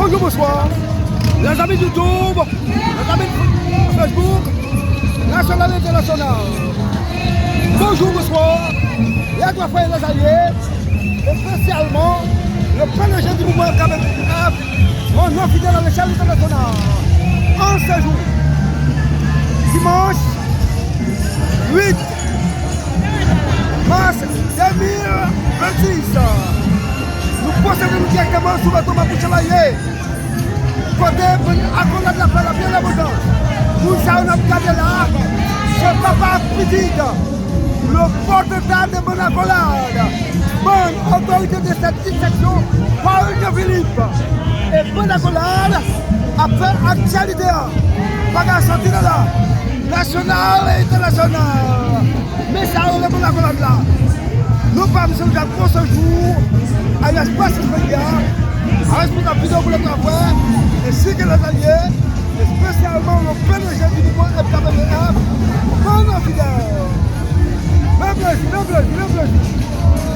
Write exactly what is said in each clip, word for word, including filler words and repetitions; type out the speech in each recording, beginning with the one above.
Bonjou, bonswa. Lèzami YouTube, lèzami Facebook, nasyonal, entènasyonal. Bonjou, bonswa. Lèzami, frè, lèzami, espesyalman le P D G di mouvman K P F, Manno Fidel, a lechèl entènasyonal. An se jou, dimanch uit mas de mil vennsis, nou pwosede nou dirèkteman sou bato Mapouche la ye. Kote bann akolad la fè la byen abondan. Moun sa yo n ap gade la, se papa ak pitit. Le pòteta de bann akolad. Bann otorite de sèt diseksyon Paul Jean Philippe. E bann akolad ap fè aktyalite a. Bagay sòti nan la. Nasyonal e entènasyonal. Men sa yo rele bann akolad la. Nou pa m se Jacques Consanjou, alyas Pasis Medya, a responsab videyo pou lè travay, ensi ke lè zalye, espesyalman le P D G di mouvman F K P P F, Manno Fidel. Byen plezi, byen plezi, byen plezi.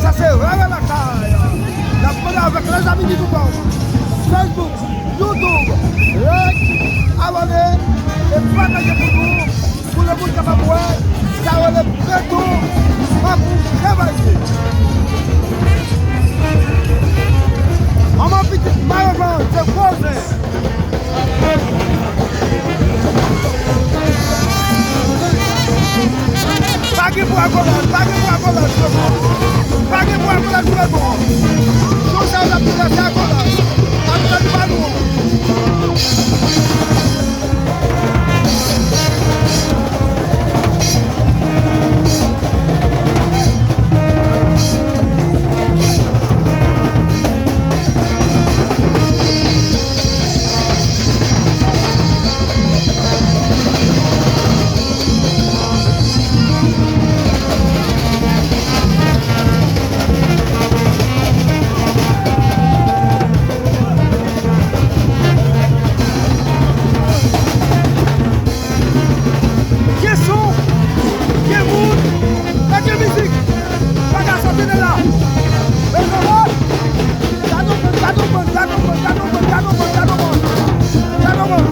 Sa se Rara Lakay. N ap mande avèk lèzami di mouvman Facebook, YouTube, like, abòne e pataje pou nou. Pou lemonn kapab wè, sa yo rele Beton Mapou Chevalier. Manman pitit Maravan, se gwo zen. Pa gen bwa kolad, pa gen bwa kolad, pa gen bwa kolad, pa gen bwa kolad. Jou sa yo n ap travèse akolad. Akolad pa nou. Gen son, gen moun, e gen mizik. Bagay sa tande la. Gade yon bann, gade yon bann, gade yon bann, gade yon bann, gade yon bann, gade yon bann.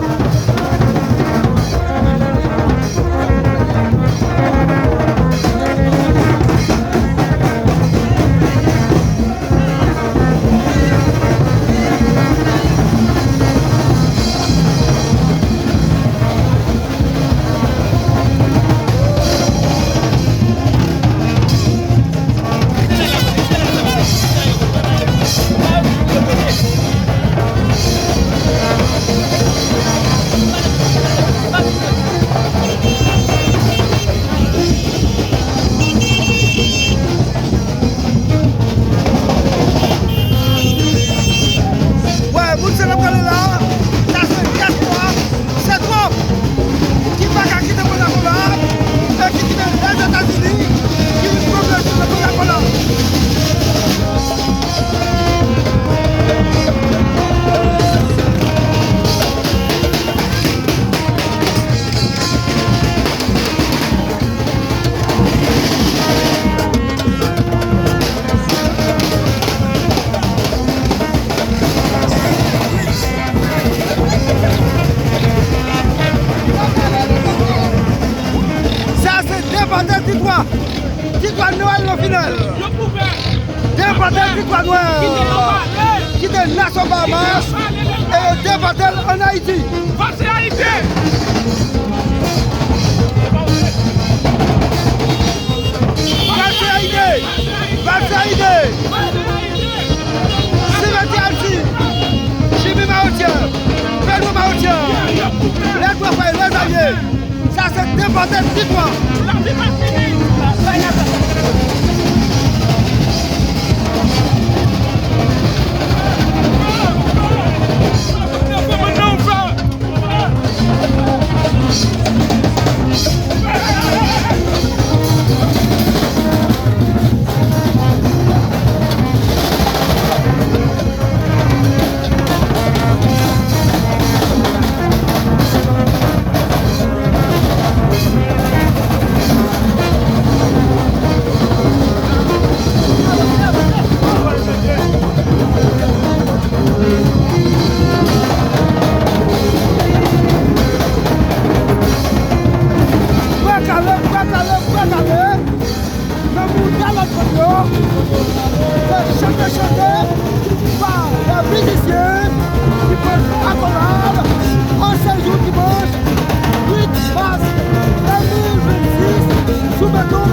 Wè, moun sa n ap gade la, sa se dyaspora, se twòp ki pa ka kite Monaco la, e ki kite Lèzetazini, ki vin pran plezi nan Monaco la. Sa se de patè, de twa. Ti Twa Nwè nan final. De patè, Ti Twa Nwè ki te Nasyon Bahamas e yo de patè ann Ayiti. Pase Ayiti! Pase Ayiti! Pase Ayiti! Simètyè Ayiti! Jimmy Mawotyè! Pedro Mawotyè! Lè Twa Fèy, Lèzalye! Sa se de patè, de twa. Senatè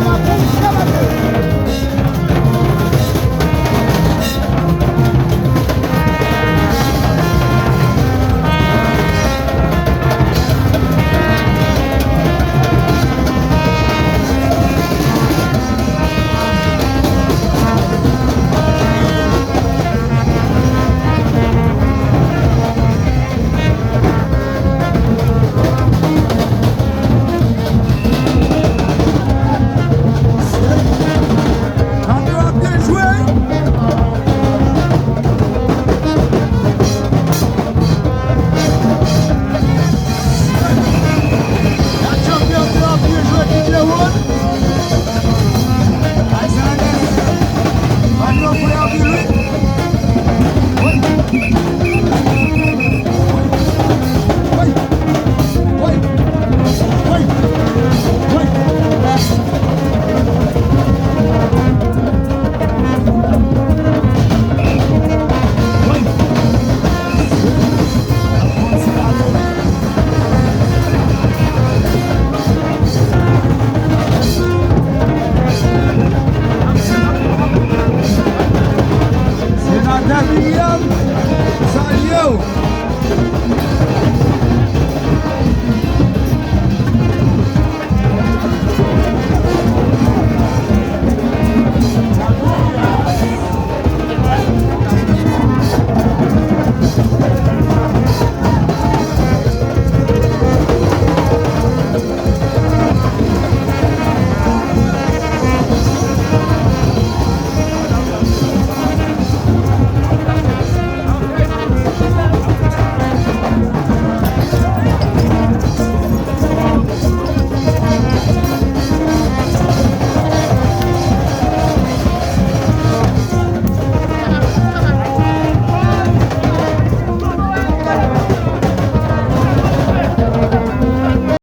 William, salye w.